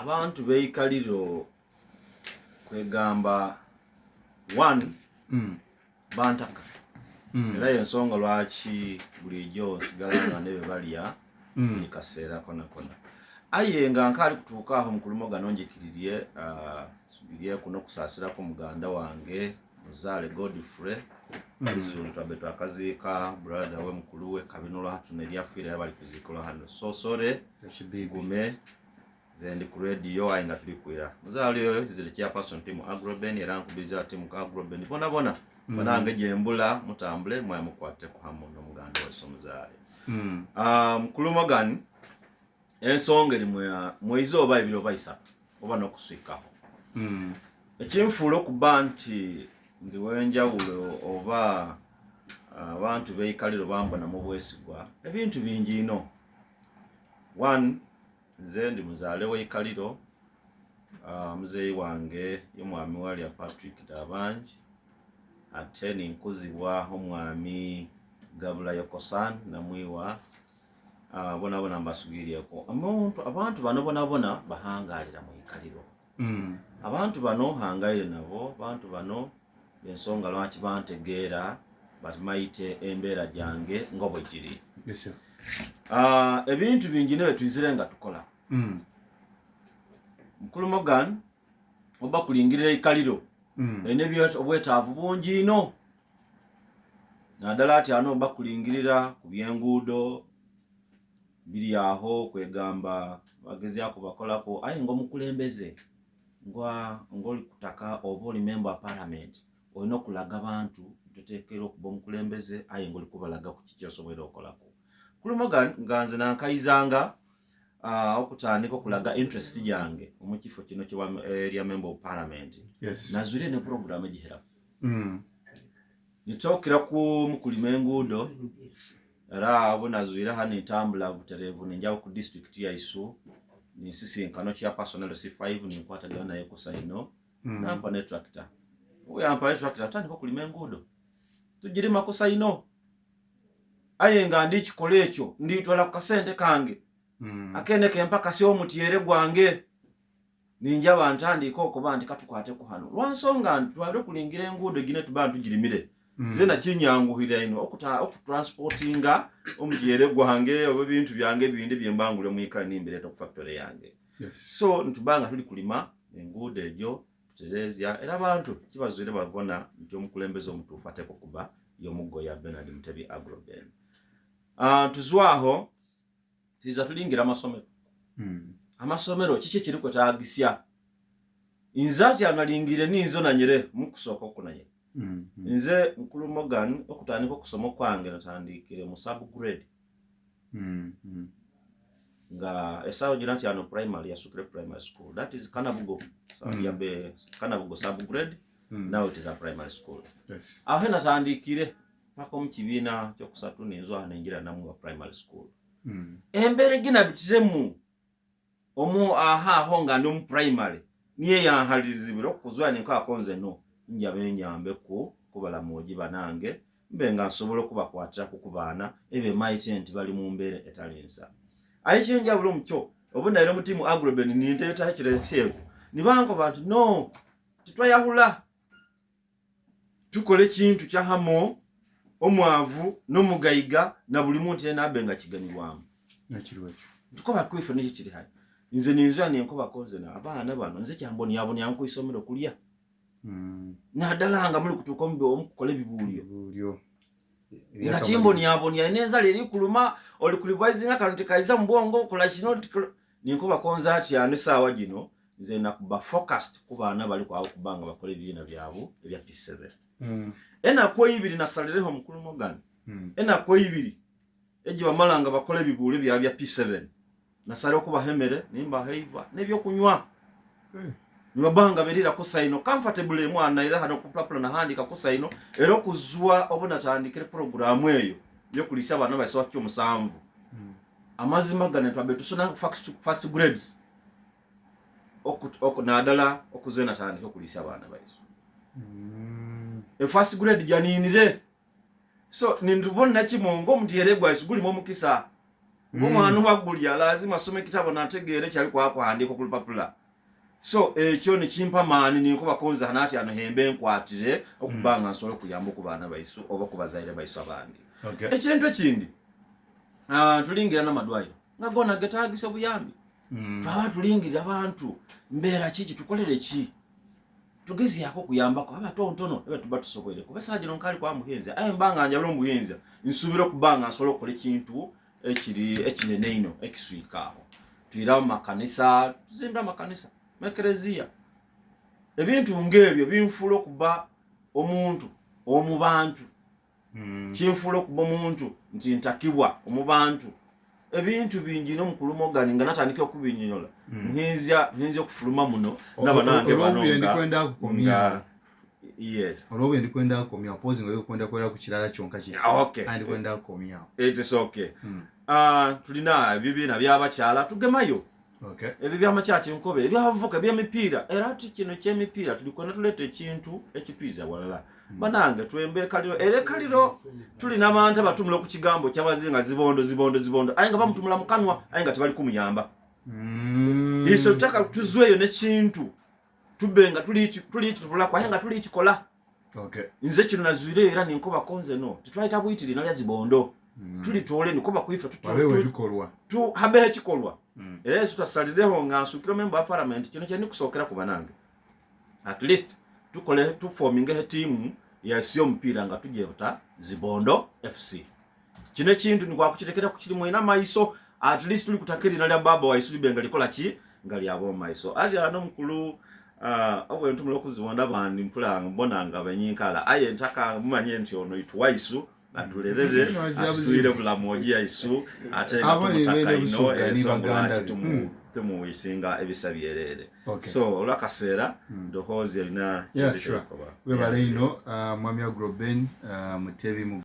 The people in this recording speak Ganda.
Abantu beikaliro kwegamba one bantaka era yensonga lwaki bulijjo nsigala nga ne bebalya buli kaseera kona kona. Aye nga nkaali kutuuka aho, mukulu Morgan, onjikiririe subiryeku n'okusaasiraku muganda wange muzaale Godfrey. Izulu twabe twakaziika brother we, mukulu we kabino lwatuna eryafiire, era bali kuziikulwa hano, so sorry. Ekibibi. Gume, nze ndi ku radio, aye nga tuli kwira. Muzaale oyo ziri chairperson timu Agroben, era nkubiza timu Agroben bona bona banange gyembula mutambule mwaye mukwate hamu n'omuganda waife omuzaale. Mukulu Morgan, ensonga eri mwezi oba 2 oba 3 oba n'okuswikaho. Ekinfuula okuba nti ndi wenjawulo oba abantu beikaliro bambona mu bwesigwa, ebintu bingi ino. One, nze ndi muzaale w'eikaliro. Muzeeyi wange ye mwami walya Patrick Dabangi, ate ninkuzibwa omwami Gabula Yokosan Namwiwa. Bona bona mbasugiryeko omuntu. Abantu bano bona bona bahangalira mu ikaliro. Abantu bano hangaire nabo, abantu bano ensonga lwaki bantegeera, batimaite embeera gyange nga bwe giri. Yes, sir. Ebintu bingi ne twizire nga tukola. Mukulu Morgan, oba kulingirira ikaliro erina obwetaavu bungi ino, naddala ati ano oba kulingirira ku byenguudo biri aho, kwegamba bagezaako bakolako, aye nga omukulembeze ng'oli kutaka oba oli member wa parliament, olina okulaga bantu ntoteekera okuba omukulembeze, aye ng'oli kubalaga ku kiki osobola okolako. Mukulu Morgan, nga nze nankayizanga okutandika okulaga interest gyange omu kifo kino erya member of parliament, nazwire ne program egiheraku. Nitokera ku mukulima enguudo, era abo nazwire hano ntambula butereevu ninjaba ku district yaisu, ninsisinkano kya personal C5, ninkwatagana naye ku saino. Nampa ne tractor. Yampa ne tractor, atandika okulima enguudo, tugirima ku saino, aye nga ndi kikola ekyo nditwala ku kasente kange akene kempa kasi omutyere gwange, ninjaba ntandika okuba nti katukwate ku hano lwansonga nti twale okulingira enguudo gine tuba ntugirimire. Nze nakinyanguhira ino okutransportinga omutyere gwange oba ebintu byange ebindi byembangule mwika nimbireeta ku factory yange. So ntubanga tuli kulima enguudo egyo, tuterezya, era abantu kibazwire babona nti omukulembeze omutuufu ateekwa okuba y'omugoya Bernard Mutebi Agroben. Tuzwaho tuiza tulingira amasomero. Amasomero kiki ekiri kwetagisya? Nze ati analingire ninzo nanyire mukusooka okunanyira. Nze mukulu Morgan, okutandika okusoma okwange natandikire mu subgrade, nga esaawa gina nti ano primary yasukire primary school, that is Kanabugo. Yabe Kanabugo subgrade. Now it is a primary school. Aho natandikire paka omu kibiina kyokusatu, ninzwa ningira namuwa primary school. Embeera eginabitizemu omu aha aho nga ndi omu primary niye yanhalirizibira okuzwa ninkaako nze no njabe nyambe ku kubalamuogi banange, mbe nga nsobola okubakwatiraku ku baana ebyo emaite nti bali mu mbeera etali nsa. Aye kyenjawulo mukyo, obu naire mu tiimu Agroben ninteetayo kireseeko, nibankoba nti no, titwayahula, tukola ekintu kyahamo, omwavu n'omugaiga na buli muntu yena abe nga kiganyulwamu. Nakiriwo ekyo. Ntukoba kwife nikyo kiri hali nze ninzwa nenkobako nze na abaana bano nze kyambonyabonya nkwisomero kulya, naddala nga muli kutuuka omukukola ebibuulyo. Ebibuulyo. Nga kimbonyabonya n'enzala eri kuluma, oli kulivisinga kano tekaiza mu bwongo, kola kino ninkobako nze ati ano esaawa gino nze nakuba focused ku baana bali kwawo kuba nga bakola ebibiina byabwe ebya P7. Enaku eibiri nasalireho, mukulu Morgan, enaku 2 egyo bamala nga bakola ebibuulyo byabwe bya P7, nasale okubaha emere, nimbaha eiva n'ebyokunywa. Nibabanga berira kusaino comfortable, mwana era hano kupulapula nahandika kusaino. Era okuzwa obu natandikire programu eyo yokulisa abaana baiswa kyomusanvu, amazima gano twabe tusona first grades naddala okuzwa natandika okulisa abaana baisu e first grade janinire. So nintubona kimongo omutyere gwaisu gulimu omukisa. Omwana wagulya lazima asome ekitabo nategeera ekyali kwakuhandiika ku lupapula. So ekyo nikimpa maani ninkuba konza nati ano hembe nkwatire okuba nga nsobola okuyamba ku baana baisu oba ku bazaire baisu abandi. Ekintu ekindi, tulingira n'amadwaliro nga gona getagisa obuyambi. Twaba tulingirira abantu mbeera ki, kitukolere ki, tugezyako okuyambako abatontono ebe tuba tusoboire, kuba esaawa gino nkali kwa muhinza, aye mba nga njabula omuhinza, nsuubira okuba nga nsobola okukola ekintu ekiri ekinene ino ekiswika aho. Tuyira mu makanisa, tuzimbira amakanisa, mekereziya, ebintu ng'ebyo binfuula okuba omuntu omu bantu. Kinfuula okuba omuntu nti ntakibwa omu bantu. Ebintu bingi n'omukulu Morgan nga natandika okubinyonyola, nhinzya okufuluma muno n'abanange bano. Olw'obuye nga ndikwenda kukomya. Nga yes. Olw'obuye ndikwenda kukomya opozi nga yokwenda kwera ku kirala kyonka kiti. Ah, okay. Aye ndikwenda kukomyawo. It is okay. Tulina ebibiina by'abakyala, tugemayo ebyo byamakyaki nkobe, ebyabavubuka, ebyemipiira. Era ti kino ekyemipiira tulikwenda tuleeta ekintu ekitwiza walala. Banange, twembe ekaliro, era ekaliro tulina abantu abatumula ku kigambo kyabazinga zibondo zibondo zibondo, aye nga bamutumula mukanwa, aye nga tebali kumuyamba. Iso tutaka tuzweyo nekintu tube nga tulikitubulako, aye nga tulikikola. Nze kino nazwireyo era ninkoba konze no tetwayita buyitiri nalya zibondo. Tulitoole nikoba kuife. Wabeewo ebikolwa. Habeho ekikolwa. Era yesu tasalireho nga nsukira member wa parliament, kino kyendikusookera ku banange, at least tukole tuformingeho etiimu yasi y'omupiira nga tugyeta Zibondo FC. Kino ekintu nikwakukirekera kukiri mwena amaiso, at least tuli kutaka erina lya baba waisu libe nga likola ki nga lyaba omaiso ati ano omukulu. Obwentumula okuzibonda bandi mpula mbona nga benyinkala, aye ntaka mumanye nti ono itu waisu atulerere, asitwire bulamu ogi yaisu, ate nga Abo ni tumutaka bene ino Busoga ni ensonga baganda lwaki be. Tumuwisinga ebisa byerere. So olwakaseera ndowooza erina Yeah, sure. Webale ino, mwami Agroben Mutebi.